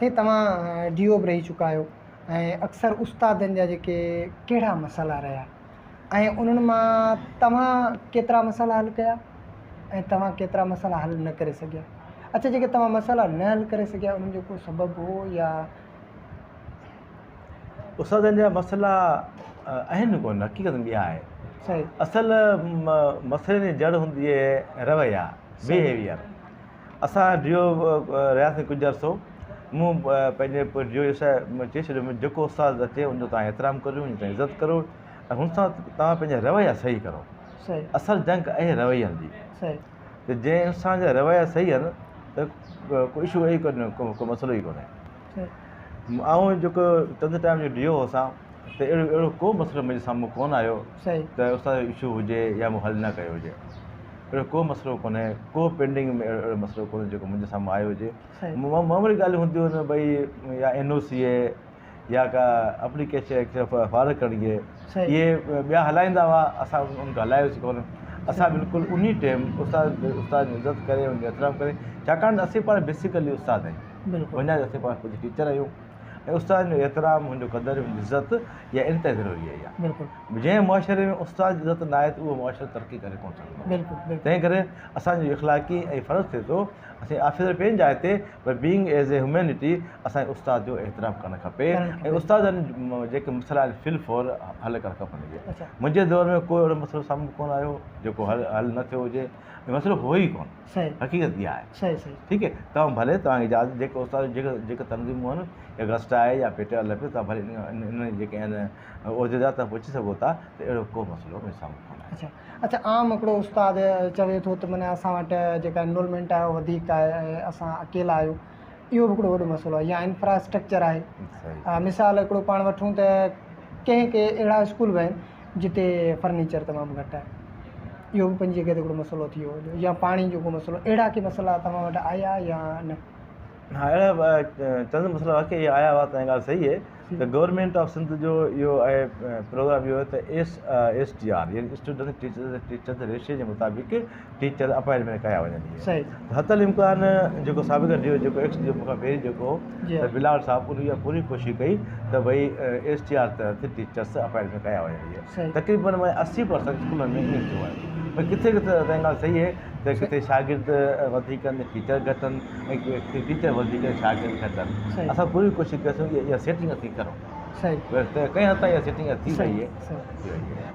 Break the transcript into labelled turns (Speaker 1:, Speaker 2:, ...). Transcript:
Speaker 1: سائين توهان D O به رهي چڪا آهيو ۽ اڪثر استادن جا جيڪي ڪهڙا مسئلا رهيا ۽ انهن مان توهان ڪيترا مسئلا حل ڪيا ۽ توهان ڪيترا مسئلا حل نه ڪري سگهيا اڇا جيڪي توهان مسئلا نه حل ڪري سگهيا انهن جو ڪو سبب هو يا
Speaker 2: استادن جا مسئلا آهن ڪونه حقيقت ۾ اها آهي
Speaker 1: صحيح
Speaker 2: اصل مسئلي جي جڙ هوندي آهي رويا بيهيويئر اسان ڊيو رهياسين ڪجهه عرصو مون پنهنجي ڊيو صاحب چئي ڇڏيو جيڪو استاد اچي ان جو توهان احترام ڪريو ان جي عزت ڪرو ۽ هن سان توهان پنهنجا رويا صحيح ڪرو اصل جنگ آهي روين جي ته جنهن انسان جا رويا صحيح آهن ته ڪو اشو ئي ڪونهي ڪو مسئلو ئي ڪونهي آئون جيڪو چند ٽائيم جو ڊيو هوس ته اهڙو اهڙو ڪو مسئلو منهنجي سامهون ڪونه آيو ته استاد جو اشو هجي يا مون حل نه ڪيو هجي اهڙو ڪو مسئلو ڪونهي ڪو پينڊنگ ۾ اهڙو مسئلو ڪونهي جيڪو منهنجي سامهون آيو هجي معمولي ڳالهيون هونديون آهن ڀئي يا اين او سي آهي يا ڪا اپليڪيشن فارغ ڪرڻي آهي اهي ٻيا هلائيندا هئا اسان ان کي هلايوسي ڪونه اسان بلڪل انهي ٽيم استاد استاد جي عزت ڪري ان جو احترام ڪري ڇاڪاڻ ته اسين پاڻ بيسيڪلي استاد آهيون وڃان اسين پاڻ خود ٽيچر آهيون ۽ استاد جو احترام ان جو قدر ان جي عزت اها انتهائي ضروري آهي
Speaker 1: بلڪل
Speaker 2: جنهن معاشري ۾ استاد جي عزت نه آهي ته اهو معاشرو ترقي ڪري ڪونه سگهندو
Speaker 1: بلڪل بلڪل
Speaker 2: تنهن ڪري اسان جو اخلاقي ۽ فرض ٿئي ٿو اسين آفيسر پنهنجي جاء تي پر بينگ ايز اي هيومينٽي اسان کي استاد جو احترام ڪرڻ کپي ۽ استادن جيڪي مسئلا آهن في الفور حل ڪرڻ کپن
Speaker 1: اڇا
Speaker 2: منهنجي دور ۾ ڪو اهڙو مسئلو سامهون ڪونه آيو جيڪو حل حل نه ٿيو هجي مسئلو هو ئي ڪونه
Speaker 1: صحيح
Speaker 2: حقيقت اها آهي
Speaker 1: صحيح صحيح
Speaker 2: ٺيڪ آهي توهان ڀلي توهان کي اجازت جيڪي استاد جيڪي جيڪي تنظيمون آهن يا گسٽا آهي يا پيٽ الف توهان ڀلي انهن جيڪي آهن عهديدار توهان پڇي سگهو ٿا ته اهڙو ڪو مسئلو منهنجي سامهون ڪونه آهي.
Speaker 1: اڇا اڇا عام هڪڙو استاد چوي ٿو ته معنيٰ اسان وٽ جيڪا انرولمينٽ آهي اها وڌيڪ آهي ۽ اسان اڪيلا آهيون اهو به هڪڙو وڏو مسئلو آهي يا انفراسٽرڪچر آهي مثال هڪڙو پاڻ وٺون ته ڪنهن ڪنهن اهڙا اسڪول به آهن جتي فرنيچر تمام گهٽ آهي اهو به پنهنجي جڳهه تي هڪڙو مسئلو ٿي ويو يا پاڻي جو ڪو مسئلو اهڙا ڪي مسئلا توهان وٽ آيا يا نه؟
Speaker 2: ها اهڙا چند مسئلا واقعي آيا هئا تنهن ڳالهه صحيح آهي ته گورنمينٽ آف سنڌ جو اهو آهي پروگرام اهو آهي ته ايس ايس ٽي آر يعني اسٽوڊنٽ ٽيچر ٽيچرز ريشيو جي مطابق ٽيچر اپائنٽمينٽ ڪيا وڃن
Speaker 1: صحيح
Speaker 2: حتي الامڪان جيڪو سابق ڊي او جيڪو ايڪس ڊي او مون کان پهرين جيڪو هو ته بلاول صاحب ان اها پوري ڪوشش ڪئي ته ڀئي ايس ٽي آر تحت ٽيچرس اپائنٽمينٽ ڪيا وڃن تقريبن 80% اسڪولن ۾ ائين ٿيو آهي پر ڪٿي ڪٿي ته ڳالهه صحيح آهي ته ڪٿي شاگرد وڌيڪ آهن ٽيچر گهٽ آهن ۽ ڪٿي ٽيچر وڌيڪ آهن شاگرد گهٽ آهن اسان پوري ڪوشش ڪيوسين اها سيٽنگ اسين ڪرون
Speaker 1: صحيح
Speaker 2: ڪنهن حد تائين اها سيٽنگ ٿي وئي آهي.